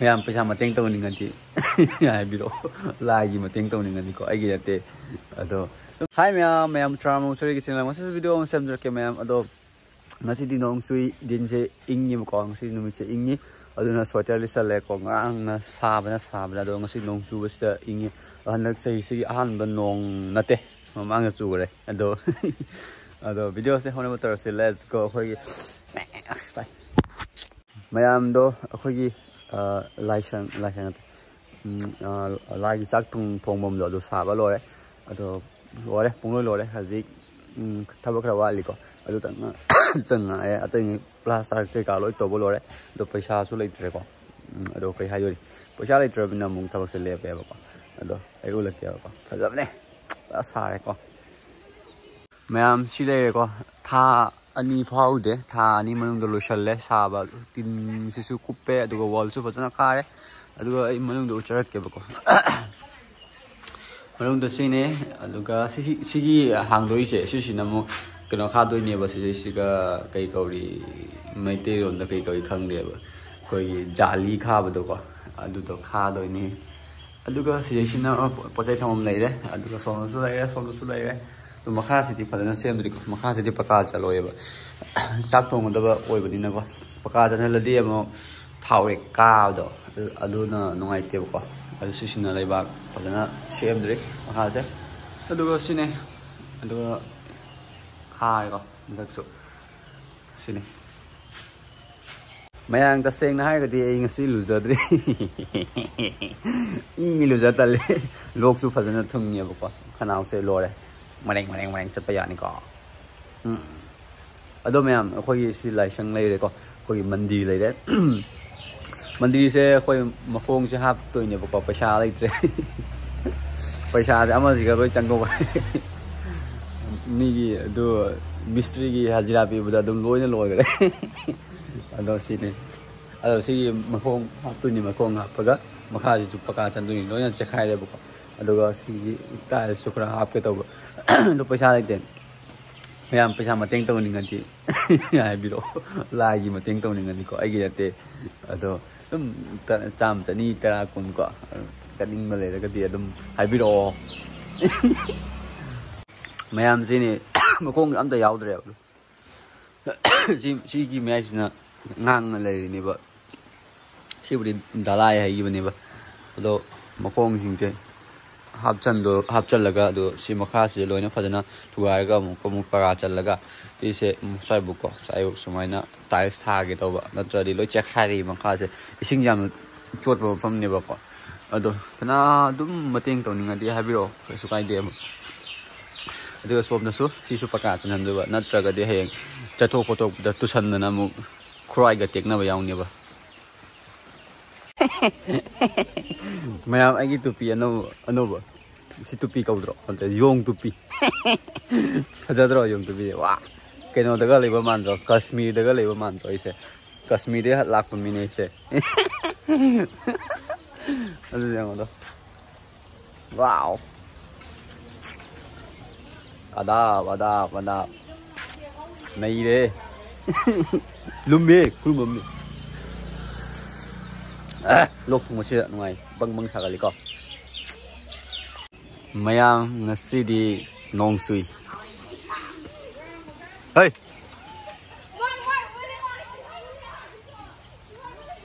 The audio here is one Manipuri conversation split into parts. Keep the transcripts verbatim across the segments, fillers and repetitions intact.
ꯃꯌꯥꯝ ꯄꯩꯁꯥ ꯃꯇꯦꯡ ꯇꯧꯅꯤꯡꯉꯗꯤ ꯍꯥꯏꯕꯤꯔꯛꯑꯣ, ꯂꯥꯏꯒꯤ ꯃꯇꯦꯡ ꯇꯧꯅꯤꯡꯉꯗꯤꯀꯣ, ꯑꯩꯒꯤ ꯅꯠꯇꯦ꯫ ꯑꯗꯣ hi ꯃꯌꯥꯝ, ꯃꯌꯥꯝ ꯇꯔꯥꯃꯔꯨ ꯁꯣꯔꯤꯒꯤ ꯆꯦꯅꯦꯜ ꯉꯁꯤꯁꯨ ꯚꯤꯗꯤꯑꯣ ꯑꯃ ꯁꯦꯝꯖꯔꯛꯀꯦ ꯃꯌꯥꯝ꯫ ꯑꯗꯣ ꯉꯁꯤꯗꯤ ꯅꯣꯡ ꯆꯨꯏ, ꯗꯤꯟꯁꯦ ꯏꯪꯉꯦꯕꯀꯣ, ꯉꯁꯤ ꯅꯨꯃꯤꯠꯁꯦ ꯏꯪꯉꯤ꯫ ꯑꯗꯨꯅ ꯁ꯭ꯋꯦꯇꯔ ꯂꯤꯠꯁꯜꯂꯦꯀꯣ꯫ ꯉꯔꯥꯡꯅ ꯁꯥꯕꯅ ꯁꯥꯕꯅ, ꯑꯗꯣ ꯉꯁꯤ ꯅꯣꯡ ꯆꯨꯕꯁꯤꯗ ꯏꯪꯉꯤ꯫ ꯑꯗꯣ ꯍꯟꯗꯛ ꯆꯍꯤꯁꯤꯒꯤ ꯑꯍꯥꯟꯕ ꯅꯣꯡ ꯅꯠꯇꯦ, ꯃꯃꯥꯡꯗ ꯆꯨꯈ꯭ꯔꯦ꯫ ꯑꯗꯣ ꯑꯗꯣ ꯚꯤꯗꯤꯑꯣꯁꯦ ꯍꯧꯅꯕ ꯇꯧꯔꯁꯤ꯫ Let's go꯫ ꯑꯩꯈꯣꯏꯒꯤ ꯃꯌꯥꯝꯗꯣ ꯑꯩꯈꯣꯏꯒꯤ ꯂꯥꯏꯁꯪ ꯂꯥꯏꯁꯪ ꯅꯠꯇꯦ, ꯂꯥꯏꯒꯤ ꯆꯥꯛ ꯊꯣꯡꯐꯝꯗꯣ ꯑꯗꯨ ꯁꯥꯕ ꯂꯣꯏꯔꯦ꯫ ꯑꯗꯣ ꯂꯣꯏꯔꯦ, ꯄꯨꯡꯂꯣꯏ ꯂꯣꯏꯔꯦ꯫ ꯍꯧꯖꯤꯛ ꯊꯕꯛ ꯈꯔ ꯋꯥꯠꯂꯤꯀꯣ꯫ ꯑꯗꯨꯇꯪ ꯑꯗꯨꯇꯪ ꯉꯥꯏꯔꯦ꯫ ꯑꯇꯩ ꯄ꯭ꯂꯥꯁꯇꯔ ꯀꯩꯀꯥ ꯂꯣꯏ ꯇꯧꯕ ꯂꯣꯏꯔꯦ꯫ ꯑꯗꯣ ꯄꯩꯁꯥꯁꯨ ꯂꯩꯇ꯭ꯔꯦꯀꯣ꯫ ꯑꯗꯣ ꯀꯩ ꯍꯥꯏꯗꯣꯏꯅꯤ, ꯄꯩꯁꯥ ꯂꯩꯇ꯭ꯔꯕꯅꯤꯅ ꯑꯃꯨꯛ ꯊꯕꯛꯁꯦ ꯂꯦꯞꯄꯦꯕꯀꯣ꯫ ꯑꯗꯣ ꯑꯩ ꯎꯠꯂꯛꯀꯦꯕꯀꯣ꯫ ꯐꯖꯕꯅꯦ꯫ ꯐꯖ ꯁꯥꯔꯦꯀꯣ꯫ ꯃꯌꯥꯝ ꯁꯤ ꯂꯩꯔꯦꯀꯣ꯫ ꯊꯥ ꯑꯅꯤ ꯐꯥꯎꯗꯦ, ꯊꯥ ꯑꯅꯤ ꯃꯅꯨꯡꯗ ꯂꯣꯏꯁꯜꯂꯦ ꯁꯥꯕ꯫ ꯇꯤꯟꯁꯤꯁꯨ ꯀꯨꯞꯄꯦ, ꯑꯗꯨꯒ ꯋꯥꯜꯁꯨ ꯐꯖꯅ ꯈꯥꯔꯦ꯫ ꯑꯗꯨꯒ ꯑꯩ ꯃꯅꯨꯡꯗ ꯎꯠꯆꯔꯛꯀꯦꯕꯀꯣ꯫ ꯃꯅꯨꯡꯗ ꯁꯤꯅꯦ꯫ ꯑꯗꯨꯒ ꯁꯤꯒꯤ ꯍꯥꯡꯗꯣꯛꯏꯁꯦ ꯁꯤꯁꯤꯅ ꯑꯃꯨꯛ ꯀꯩꯅꯣ ꯈꯥꯗꯣꯏꯅꯦꯕ꯫ ꯁꯤꯗꯩꯁꯤꯒ ꯀꯩ ꯀꯧꯔꯤ, ꯃꯩꯇꯩꯂꯣꯟꯗ ꯀꯩ ꯀꯧꯏ ꯈꯪꯗꯦꯕ, ꯑꯩꯈꯣꯏꯒꯤ ꯖꯥꯂꯤ ꯈꯥꯕꯗꯣꯀꯣ, ꯑꯗꯨꯗꯣ ꯈꯥꯗꯣꯏꯅꯤ꯫ ꯑꯗꯨꯒ ꯁꯤꯗꯩꯁꯤꯅ ꯄꯣꯠ ꯆꯩ ꯊꯝꯐꯝ ꯂꯩꯔꯦ꯫ ꯑꯗꯨꯒ ꯁꯣꯝꯗꯁꯨ ꯂꯩꯔꯦ, ꯁꯣꯝꯗꯁꯨ ꯂꯩꯔꯦ꯫ ꯑꯗꯨ ꯃꯈꯥꯁꯤꯗꯤ ꯐꯖꯅ ꯁꯦꯝꯗ꯭ꯔꯤꯀꯣ꯫ ꯃꯈꯥꯁꯤꯗꯤ ꯄꯀꯥ ꯆꯠꯂꯣꯏꯌꯦꯕ꯫ ꯆꯥꯛ ꯊꯣꯡꯒꯗꯕ ꯑꯣꯏꯕꯅꯤꯅꯀꯣ꯫ ꯄꯀꯥ ꯆꯠꯍꯜꯂꯗꯤ ꯑꯃꯨꯛ ꯊꯥꯎ ꯍꯦꯛ ꯀꯥꯕꯗꯣ ꯑꯗꯨꯅ ꯅꯨꯡꯉꯥꯏꯇꯦꯕꯀꯣ꯫ ꯑꯗꯨ ꯁꯤꯁꯤꯅ ꯂꯩꯕꯥꯛ ꯐꯖꯅ ꯁꯦꯝꯗ꯭ꯔꯤ ꯃꯈꯥꯁꯦ꯫ ꯑꯗꯨꯒ ꯁꯤꯅꯦ꯫ ꯑꯗꯨꯒ ꯈꯥꯔꯦꯀꯣ ꯍꯟꯗꯛꯁꯨ꯫ ꯁꯤꯅꯤ꯫ ꯃꯌꯥꯝ, ꯇꯁꯦꯡꯅ ꯍꯥꯏꯔꯒꯗꯤ ꯑꯩ ꯉꯁꯤ ꯂꯨꯖꯗ꯭ꯔꯤ꯫ ꯏꯪꯉꯤ, ꯂꯨꯖ ꯇꯜꯂꯦ꯫ ꯂꯣꯛꯁꯨ ꯐꯖꯅ ꯊꯨꯡꯉꯦꯕꯀꯣ꯫ ꯈꯅꯥꯎꯁꯦ ꯂꯣꯏꯔꯦ꯫ ꯃꯔꯦꯡ ꯃꯔꯦꯡ ꯃꯔꯦꯡ ꯆꯠꯄ ꯌꯥꯅꯤꯀꯣ꯫ ꯎꯝ꯫ ꯑꯗꯣ ꯃꯌꯥꯝ, ꯑꯩꯈꯣꯏꯒꯤ ꯁꯤ ꯂꯥꯏꯁꯪ ꯂꯩꯔꯦꯀꯣ, ꯑꯩꯈꯣꯏꯒꯤ ꯃꯟꯗꯤꯔ ꯂꯩꯔꯦ꯫ ꯃꯟꯗꯤꯔꯁꯦ ꯑꯩꯈꯣꯏ ꯃꯈꯣꯡꯁꯦ ꯍꯥꯞꯇꯣꯏꯅꯦꯕꯀꯣ, ꯄꯩꯁꯥ ꯂꯩꯇ꯭ꯔꯦ꯫ ꯄꯩꯁꯥꯁꯦ ꯑꯃꯁꯤꯒ ꯂꯣꯏ ꯆꯪꯗꯧꯕ꯫ ꯃꯤꯒꯤ ꯑꯗꯨ ꯃꯤꯁꯇ꯭ꯔꯤꯒꯤ ꯍꯖꯤꯔꯥ ꯄꯤꯕꯗ ꯑꯗꯨꯝ ꯂꯣꯏꯅ ꯂꯣꯏꯈ꯭ꯔꯦ꯫ ꯑꯗꯣ ꯁꯤꯅꯤ꯫ ꯑꯗꯣ ꯁꯤꯒꯤ ꯃꯈꯣꯡ ꯍꯥꯞꯇꯣꯏꯅꯤ, ꯃꯈꯣꯡ ꯍꯥꯞꯄꯒ ꯃꯈꯥꯁꯤꯁꯨ ꯄꯀꯥ ꯆꯟꯗꯣꯏꯅꯤ, ꯂꯣꯏꯅ ꯆꯦꯈꯥꯏꯔꯦꯕꯀꯣ꯫ ꯑꯗꯨꯒ ꯁꯤꯒꯤ ꯇꯥꯏꯜꯁꯁꯨ ꯈꯔ ꯍꯥꯞꯀꯦ ꯇꯧꯕ꯫ ꯑꯗꯣ ꯄꯩꯁꯥ ꯂꯩꯇꯦ꯫ ꯃꯌꯥꯝ ꯄꯩꯁꯥ ꯃꯇꯦꯡ ꯇꯧꯅꯤꯡꯉꯗꯤ ꯍꯥꯏꯕꯤꯔꯛꯑꯣ꯫ ꯂꯥꯏꯒꯤ ꯃꯇꯦꯡ ꯇꯧꯅꯤꯡꯉꯗꯤꯀꯣ, ꯑꯩꯒꯤ ꯅꯠꯇꯦ꯫ ꯑꯗꯣ ꯑꯗꯨꯝ ꯆꯥꯝꯃ, ꯆꯅꯤ, ꯇꯔꯥ, ꯀꯨꯟ ꯀꯣ, ꯀꯠꯅꯤꯡꯕ ꯂꯩꯔꯒꯗꯤ ꯑꯗꯨꯝ ꯍꯥꯏꯕꯤꯔꯛꯑꯣ꯫ ꯃꯌꯥꯝꯁꯤꯅꯦ, ꯃꯈꯣꯡ ꯑꯝꯇ ꯌꯥꯎꯗ꯭ꯔꯦꯕ꯫ ꯁꯤ, ꯁꯤꯒꯤ ꯃꯌꯥꯏꯁꯤꯅ ꯉꯥꯡꯅ ꯂꯩꯔꯤꯅꯦꯕ꯫ ꯁꯤꯕꯨꯗꯤ ꯗꯂꯥꯏ ꯍꯥꯏꯈꯤꯕꯅꯦꯕ꯫ ꯑꯗꯣ ꯃꯈꯣꯡꯁꯤꯡꯁꯦ ꯍꯥꯞꯆꯟꯗꯣ-, ꯍꯥꯞꯆꯜꯂꯒ, ꯑꯗꯣ ꯁꯤ ꯃꯈꯥꯁꯤꯗ ꯂꯣꯏꯅ ꯐꯖꯅ ꯊꯨꯒꯥꯏꯔꯒ ꯑꯃꯨꯛ, ꯑꯃꯨꯛ ꯄꯔꯥ ꯆꯜꯂꯒ, ꯁꯤꯁꯦ, ꯎꯝ, ꯁ꯭ꯋꯥꯏꯕꯨꯛꯀꯣ, ꯁ꯭ꯋꯥꯏꯕꯨꯛ ꯁꯨꯃꯥꯏꯅ tiles ꯊꯥꯒꯦ ꯇꯧꯕ, ꯅꯠꯇ꯭ꯔꯗꯤ ꯂꯣꯏ ꯆꯦꯛꯈꯥꯏꯔꯤ ꯃꯈꯥꯁꯦ꯫ ꯏꯁꯤꯡ ꯌꯥꯝꯅ ꯆꯣꯠꯄ ꯃꯐꯝꯅꯦꯕꯀꯣ꯫ ꯑꯗꯣ ꯀꯅꯥ ꯑꯗꯨꯝ ꯃꯇꯦꯡ ꯇꯧꯅꯤꯡꯉꯗꯤ ꯍꯥꯏꯕꯤꯔꯛꯑꯣ, ꯀꯩꯁꯨ ꯀꯥꯏꯗꯦꯕ꯫ ꯑꯗꯨꯒ ꯁꯣꯝꯗꯁꯨ ꯁꯤꯁꯨ ꯄꯀꯥ ꯆꯟꯍꯟꯗꯣꯏꯕ, ꯅꯠꯇ꯭ꯔꯒꯗꯤ ꯍꯌꯦꯡ ꯆꯠꯊꯣꯛ ꯈꯣꯠꯇꯣꯛꯄꯗ ꯇꯨꯁꯟꯗꯅ ꯑꯃꯨꯛ ꯈꯨꯔꯥꯏꯒ ꯇꯦꯛꯅꯕ ꯌꯥꯎꯅꯦꯕ꯫ ꯃꯌꯥꯝ, ꯑꯩꯒꯤ ꯇꯨꯄꯤ ꯑꯅꯧꯕ, ꯑꯅꯧꯕ꯫ ꯁꯤ ꯇꯨꯄꯤ ꯀꯧꯗ꯭ꯔꯣ? ꯅꯠꯇꯦ, ꯌꯣꯡ ꯇꯨꯄꯤ꯫ ꯐꯖꯗ꯭ꯔꯣ ꯌꯣꯡ ꯇꯨꯄꯤ? ꯋꯥ! ꯀꯩꯅꯣꯗꯒ ꯂꯩꯕ ꯃꯥꯟꯗ꯭ꯔꯣ? ꯀꯥꯁꯃꯤꯔꯗꯒ ꯂꯩꯕ ꯃꯥꯟꯗ꯭ꯔꯣ ꯑꯩꯁꯦ? ꯀꯥꯁꯃꯤꯔꯗꯒꯤ ꯂꯥꯛꯄ ꯃꯤꯅꯦ ꯑꯩꯁꯦ꯫ ꯑꯗꯨ ꯌꯦꯡꯉꯣꯗꯣ꯫ ꯋꯥꯎ! ꯑꯗꯥꯞ, ꯑꯗꯥꯞ, ꯑꯗꯥꯞ꯫ ꯅꯩꯔꯦ꯫ ꯂꯨꯝꯃꯦ, ꯈꯨꯔꯨꯝꯕꯝꯅꯦ꯫ ꯑꯦ, ꯂꯣꯛ ꯊꯨꯡꯕꯁꯤꯗ ꯅꯨꯡꯉꯥꯏ꯫ ꯕꯪ ꯕꯪ ꯁꯥꯒꯠꯂꯤꯀꯣ꯫ ꯃꯌꯥꯝ, ꯉꯁꯤꯗꯤ ꯅꯣꯡ ꯆꯨꯏ꯫ ꯍꯩ!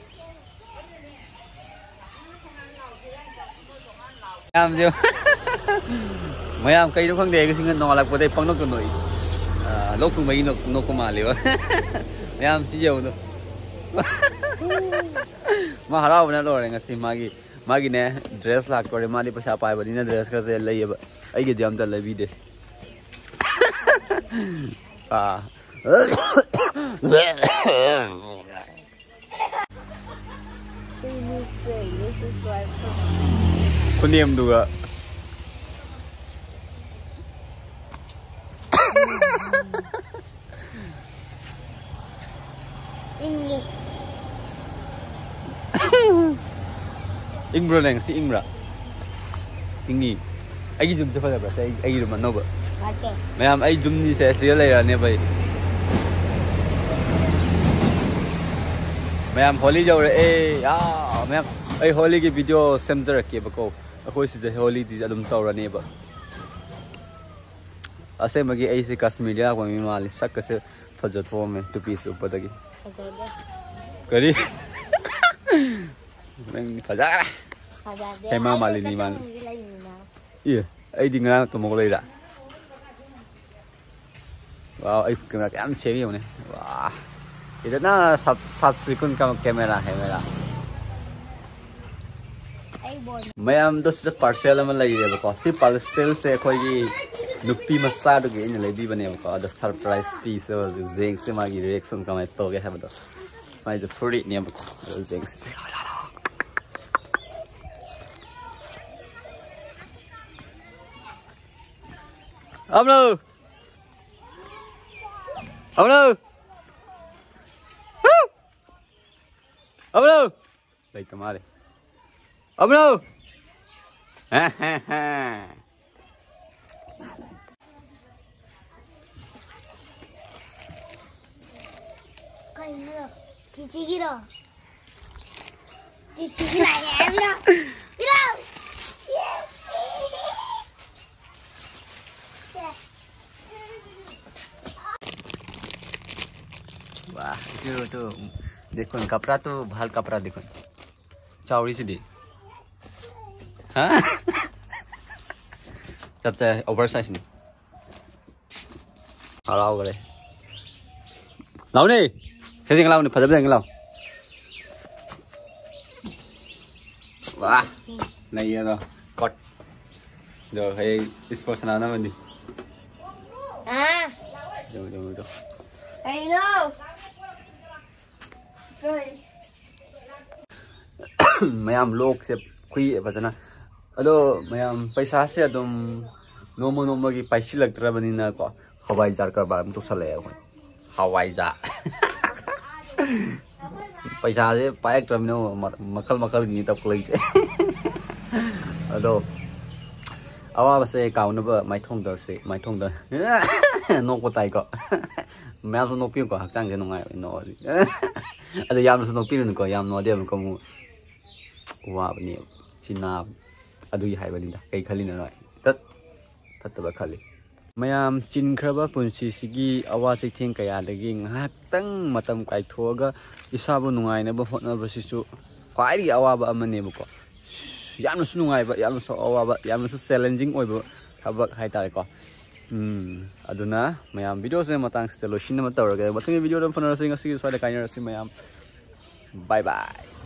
ꯃꯌꯥꯝꯁꯦ, ꯃꯌꯥꯝ ꯀꯩꯅꯣ ꯈꯪꯗꯦ, ꯑꯩ ꯉꯁꯤ ꯅꯣꯡꯉꯥꯜꯂꯛꯄꯗꯩ ꯄꯪꯅꯣꯛꯇ ꯅꯣꯛꯏ꯫ ꯑ, ꯂꯣꯛ ꯊꯨꯡꯕꯒꯤ ꯅꯣꯛ-, ꯅꯣꯛꯄ ꯃꯥꯜꯂꯦꯕ꯫ ꯃꯌꯥꯝ ꯁꯤ ꯌꯦꯡꯉꯨꯗꯣ꯫ ꯃꯥ ꯍꯔꯥꯎꯕꯅ ꯂꯣꯏꯔꯦ ꯉꯁꯤ ꯃꯥꯒꯤ, ꯃꯥꯒꯤꯅꯦ, dress ꯂꯥꯛꯇꯣꯔꯦ꯫ ꯃꯥꯗꯤ ꯄꯩꯁꯥ ꯄꯥꯏꯕꯅꯤꯅ dress ꯈꯔꯁꯦ ꯂꯩꯌꯦꯕ꯫ ꯑꯩꯒꯤꯗꯤ ꯑꯝꯇ ꯂꯩꯕꯤꯗꯦ꯫ ꯑꯥ꯫ ꯈꯨꯅꯦꯝꯗꯨꯒ꯫ ꯏꯪꯉꯦ꯫ ꯏꯪꯕ꯭ꯔꯣ ꯅꯪ? ꯉꯁꯤ ꯏꯪꯕ꯭ꯔꯥ? ꯏꯪꯉꯤ꯫ ꯑꯩꯒꯤ ꯌꯨꯝꯁꯦ ꯐꯖꯕ꯭ꯔꯥ? ꯁꯦ, ꯑꯩ, ꯑꯩꯒꯤ ꯌꯨꯝ ꯑꯅꯧꯕ꯫ ꯅꯠꯇꯦ꯫ ꯃꯌꯥꯝ, ꯑꯩ ꯌꯨꯝꯅꯤꯁꯦ, ꯁꯤꯗ ꯂꯩꯔꯛꯑꯅꯦꯕ ꯑꯩ꯫ ꯃꯌꯥꯝ ꯍꯣꯂꯤ ꯌꯧꯔꯛꯑꯦ꯫ ꯑꯥ, ꯃꯌꯥꯝ, ꯑꯩ ꯍꯣꯂꯤꯒꯤ ꯚꯤꯗꯤꯑꯣ ꯁꯦꯝꯖꯔꯛꯀꯦꯕꯀꯣ꯫ ꯑꯩꯈꯣꯏ ꯁꯤꯗ ꯍꯣꯂꯤꯗꯤ ꯑꯗꯨꯝ ꯇꯧꯔꯅꯦꯕ꯫ ꯑꯁꯦꯡꯕꯒꯤ ꯑꯩꯁꯦ ꯀꯥꯁꯃꯤꯔꯗ ꯂꯥꯛꯄ ꯃꯤ ꯃꯥꯜꯂꯤ꯫ ꯁꯛꯀꯁꯦ ꯐꯖꯊꯣꯛꯑꯝꯃꯦ ꯇꯨꯄꯤꯁꯦ ꯎꯞꯄꯗꯒꯤ꯫ ꯐꯖꯗꯦ꯫ ꯀꯔꯤ? ꯅꯪ ꯐꯖꯈ꯭ꯔꯦ꯫ ꯐꯖꯗꯦ꯫ ꯍꯦꯃꯥ ꯑꯩ ꯃꯥꯂꯤꯅꯤ ꯈꯛꯇ ꯃꯥꯜꯂꯦ꯫ ꯇꯣꯡꯉꯒ ꯂꯩꯔꯤꯅ꯫ ꯏ, ꯑꯩꯗꯤ ꯉꯔꯥꯡ ꯇꯨꯝꯃꯒ ꯂꯩꯔ꯫ ꯋꯥꯎ, ꯑꯩ ꯀꯦꯃꯦꯔꯥ ꯀꯌꯥꯝ ꯁꯦꯝꯃꯤ ꯌꯦꯡꯉꯨꯅꯦ꯫ ꯋꯥ꯫ ꯏꯗꯅ ꯁꯞ-, ꯁꯞ ꯁꯤꯀꯨꯟ ꯀ-, ꯀꯦꯃꯦꯔꯥ, ꯀꯦꯃꯦꯔꯥ꯫ ꯑꯩ ꯕꯣꯜ꯫ ꯃꯌꯥꯝꯗꯣ ꯁꯤꯗ ꯄꯥꯔꯁꯦꯜ ꯑꯃ ꯂꯩꯔꯦꯕꯀꯣ꯫ ꯁꯤ ꯄꯥꯔꯁꯦꯜꯁꯦ ꯑꯩꯈꯣꯏꯒꯤ ꯅꯨꯄꯤ ꯃꯆꯥꯗꯨꯒꯤ ꯑꯩꯅ ꯂꯩꯕꯤꯕꯅꯦꯕꯀꯣ꯫ ꯑꯗꯣ ꯁꯔꯄ꯭ꯔꯥꯏꯁ ꯄꯤꯁꯦ ꯍꯧꯖꯤꯛ ꯌꯦꯡꯁꯦ ꯃꯥꯒꯤ ꯔꯤꯌꯦꯛꯁꯟ ꯀꯃꯥꯏꯅ ꯇꯧꯒꯦ ꯍꯥꯏꯕꯗꯣ꯫ ꯃꯥꯏꯁꯦ ꯐꯨꯔꯤꯠꯅꯦꯕꯀꯣ꯫ ꯑꯗꯣ ꯌꯦꯡꯁꯦ꯫ ꯑꯃꯅꯧ! ꯑꯃꯅꯧ! ꯑꯃꯅꯧ! ꯂꯩꯇ ꯃꯥꯜꯂꯦ꯫ ꯑꯃꯅꯧ! ꯀꯩꯅꯣ? ꯆꯤꯆꯤꯒꯤꯔꯣ? ꯆꯤꯆꯤꯒꯤ ꯂꯥꯛꯑꯦ ꯍꯥꯏꯕꯤꯔꯣ? ꯄꯤꯔꯛꯑꯣ! वाह, जो तो देखो, कपड़ा तो भल कपड़ा देखो। चावड़ी से दे। हाँ? सबसे ओवर साइज नहीं। ꯍꯔꯥꯎꯈ꯭ꯔꯦ꯫ ꯂꯥꯎꯅꯦ! ꯁꯦ ꯌꯦꯡ ꯂꯥꯎꯅꯦ, ꯐꯖꯕ ꯌꯦꯡ ꯂꯥꯎ꯫ ꯋꯥ! ꯂꯩꯌꯦ ꯑꯗꯣ꯫ ꯀꯣꯠ꯫ ꯑꯗꯣ ꯍꯌꯦꯡ ꯏꯁꯄꯣꯔꯠ ꯁꯥꯟꯅꯅꯕꯅꯤ꯫ ꯑꯥ꯫ ꯌꯦꯡꯉꯣ, ꯌꯦꯡꯉꯣ, ꯌꯦꯡꯉꯣ꯫ ꯀꯩꯅꯣ? ꯀꯩ? ꯃꯌꯥꯝ ꯂꯣꯛꯁꯦ ꯈꯨꯏꯌꯦ ꯐꯖꯅ꯫ ꯑꯗꯣ ꯃꯌꯥꯝ ꯄꯩꯁꯥꯁꯦ ꯑꯗꯨꯝ ꯅꯣꯡꯃ ꯅꯣꯡꯃꯒꯤ ꯄꯥꯏꯁꯤꯜꯂꯛꯇ꯭ꯔꯕꯅꯤꯅꯀꯣ, ꯍꯋꯥꯏꯖꯥꯔ ꯀꯔꯕꯥꯔ ꯑꯃ ꯇꯧꯁꯜꯂꯛꯑꯦ ꯑꯩꯈꯣꯏ꯫ ꯍꯋꯥꯏꯖꯥꯔ꯫ ꯄꯩꯁꯥꯁꯦ ꯄꯥꯏꯔꯛꯇ꯭ꯔꯕꯅꯤꯅ ꯃ-, ꯃꯈꯜ ꯃꯈꯜꯒꯤꯅꯤ ꯇꯧꯈꯠꯂꯛꯏꯁꯦ꯫ ꯑꯗꯣ ꯑꯋꯥꯕꯁꯦ ꯀꯥꯎꯅꯕ ꯃꯥꯏꯊꯣꯡꯗ ꯁꯤ ꯃꯥꯏꯊꯣꯡꯗ ꯅꯣꯛꯄ ꯇꯥꯏꯀꯣ꯫ ꯃꯌꯥꯝꯁꯨ ꯅꯣꯛꯄꯤꯌꯨꯀꯣ, ꯍꯛꯆꯥꯡꯁꯦ ꯅꯨꯡꯉꯥꯏꯕ ꯅꯣꯛꯑꯗꯤ꯫ ꯑꯗꯣ ꯌꯥꯝꯅꯁꯨ ꯅꯣꯛꯄꯤꯔꯨꯅꯨꯀꯣ, ꯌꯥꯝ ꯅꯣꯛꯑꯗꯤ ꯑꯃꯨꯛꯀ ꯑꯃꯨꯛ ꯋꯥꯕꯅꯦꯕ꯫ ꯁꯤ ꯅꯥꯕ ꯑꯗꯨꯒꯤ ꯍꯥꯏꯕꯅꯤꯗ꯫ ꯀꯩ ꯈꯜꯂꯤꯅꯣ ꯅꯣꯏ? ꯇꯠ ꯐꯠꯇꯕ ꯈꯜꯂꯤ꯫ ꯃꯌꯥꯝ ꯆꯤꯟꯈ꯭ꯔꯕ ꯄꯨꯟꯁꯤꯁꯤꯒꯤ ꯑꯋꯥ ꯆꯩꯊꯦꯡ ꯀꯌꯥꯗꯒꯤ ꯉꯥꯏꯍꯥꯛꯇꯪ ꯃꯇꯝ ꯀꯥꯏꯊꯣꯛꯑꯒ ꯏꯁꯥꯕꯨ ꯅꯨꯡꯉꯥꯏꯅꯕ ꯍꯣꯠꯅꯕꯁꯤꯁꯨ ꯈ꯭ꯋꯥꯏꯗꯒꯤ ꯑꯋꯥꯕ ꯑꯃꯅꯦꯕꯀꯣ꯫ ꯌꯥꯝꯅꯁꯨ ꯅꯨꯡꯉꯥꯏꯕ, ꯌꯥꯝꯅꯁꯨ ꯑꯋꯥꯕ, ꯌꯥꯝꯅꯁꯨ ꯆꯦꯂꯦꯟꯖꯤꯡ ꯑꯣꯏꯕ ꯊꯕꯛ ꯍꯥꯏꯇꯥꯔꯦꯀꯣ꯫ ꯎꯝ, ꯑꯗꯨꯅ ꯃꯌꯥꯝ ꯚꯤꯗꯤꯑꯣꯁꯦ ꯃꯇꯥꯡꯁꯤꯗ ꯂꯣꯏꯁꯤꯟꯅꯕ ꯇꯧꯔꯒꯦ꯫ ꯃꯊꯪꯒꯤ ꯚꯤꯗꯤꯑꯣꯗ ꯐꯅꯔꯁꯤ꯫ ꯉꯁꯤꯒꯤ ꯁ꯭ꯋꯥꯏꯗ ꯀꯥꯏꯅꯔꯁꯤ ꯃꯌꯥꯝ꯫ ꯕꯥꯏ ꯕꯥꯏ꯫